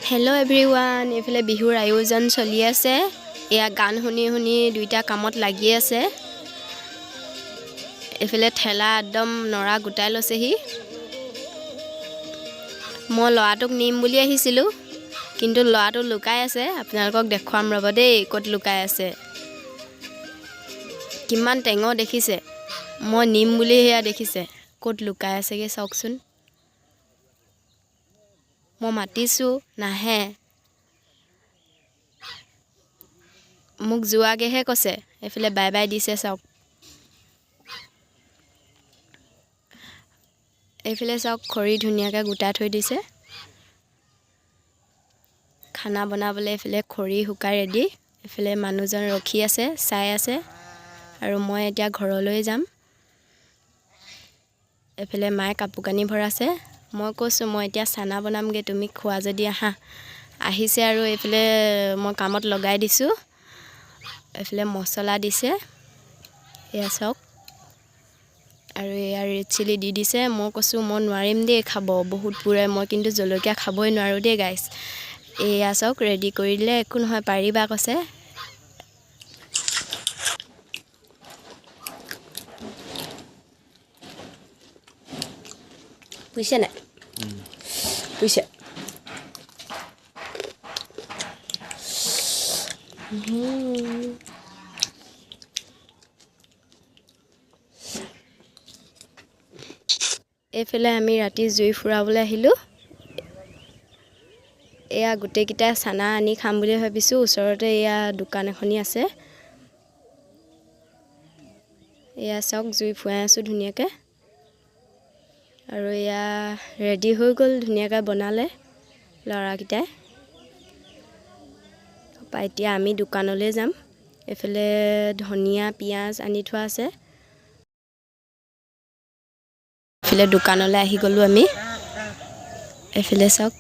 Hello' everyone, এইফালে বিহুৰ আয়োজন চলি আছে। এয়া গান শুনি শুনি দুইটা কামত লাগি আছে। এইফালে ঠেলা একদম নৰা গোটাই লৈছেহি। মই ল'ৰাটোক নিম বুলি আহিছিলোঁ, কিন্তু ল'ৰাটো লুকাই আছে। আপোনালোকক দেখুৱাম ৰ'ব দেই, ক'ত লুকাই আছে। কিমান টেঙ দেখিছে, মই নিম বুলি সেয়া দেখিছে, ক'ত লুকাই আছেগৈ চাওকচোন। মই মাতিছোঁ, নাহে। মোক যোৱাগৈহে কৈছে। এইফালে বাই বাই দিছে চাওক। এইফালে চাওক, খৰি ধুনীয়াকৈ গোটাই থৈ দিছে খানা বনাবলৈ। এইফালে খৰি শুকাই ৰেডি। এইফালে মানুহজন ৰখি আছে, চাই আছে। আৰু মই এতিয়া ঘৰলৈ যাম। এইফালে মায়ে কাপোৰ কানি ভৰাইছে। মই কৈছোঁ, মই এতিয়া চানা বনামগৈ, তুমি খোৱা যদি আহা। আহিছে আৰু এইফালে মই কামত লগাই দিছোঁ। এইফালে মছলা দিছে, এয়া চাওক। আৰু এয়া ৰেড চিলি দি দিছে। মই কৈছোঁ, মই নোৱাৰিম দেই খাব, বহুত পুৰে। মই কিন্তু জলকীয়া খাবই নোৱাৰোঁ দেই গাইছ। এয়া চাওক, ৰেডি কৰি দিলে। একো নহয়, পাৰিবা কৈছে। বুজিছে নাই? বুজিছে? এইফালে আমি ৰাতি জুই ফুৰাবলৈ আহিলোঁ। এয়া গোটেইকেইটা চানা আনি খাম বুলি ভাবিছোঁ। ওচৰতে এয়া দোকান এখনি আছে। এয়া চাওক, জুই ফুৱাই আছোঁ ধুনীয়াকৈ। আৰু এয়া ৰেডি হৈ গ'ল, ধুনীয়াকৈ বনালে ল'ৰাকেইটাই। তাৰপৰা এতিয়া আমি দোকানলৈ যাম। এইফালে ধনিয়া পিঁয়াজ আনি থোৱা আছে। এইফালে দোকানলৈ আহি গ'লোঁ আমি। এইফালে চাওক,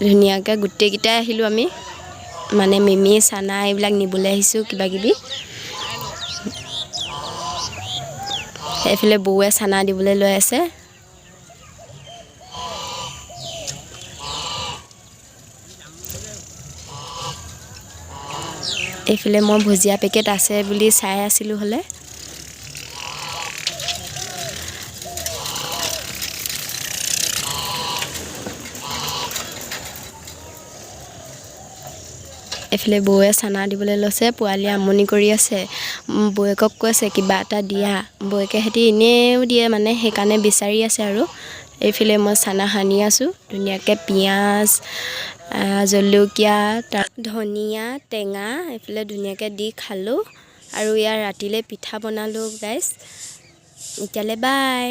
ধুনীয়াকৈ গোটেইকেইটাই আহিলোঁ আমি। মানে মিমি, চানা এইবিলাক নিবলৈ আহিছোঁ কিবা কিবি। এইফালে বৌৱে চানা দিবলৈ লৈ আছে। এইফালে মই ভুজিয়া পেকেট আছে বুলি চাই আছিলোঁ হ'লে। এইফালে বৌৱে চানা দিবলৈ লৈছে। পোৱালীয়ে আমনি কৰি আছে। বৌৱেকক কৈছে, কিবা এটা দিয়া। বৌৱেকে সিহঁতি এনেও দিয়ে মানে, সেইকাৰণে বিচাৰি আছে। আৰু এইফালে মই চানা সানি আছোঁ ধুনীয়াকৈ, পিঁয়াজ, জলকীয়া, তাৰ ধনিয়া, টেঙা এইফালে ধুনীয়াকৈ দি খালোঁ। আৰু ইয়াৰ ৰাতিলৈ পিঠা বনালোঁ গাইছ। এতিয়ালৈ বাই।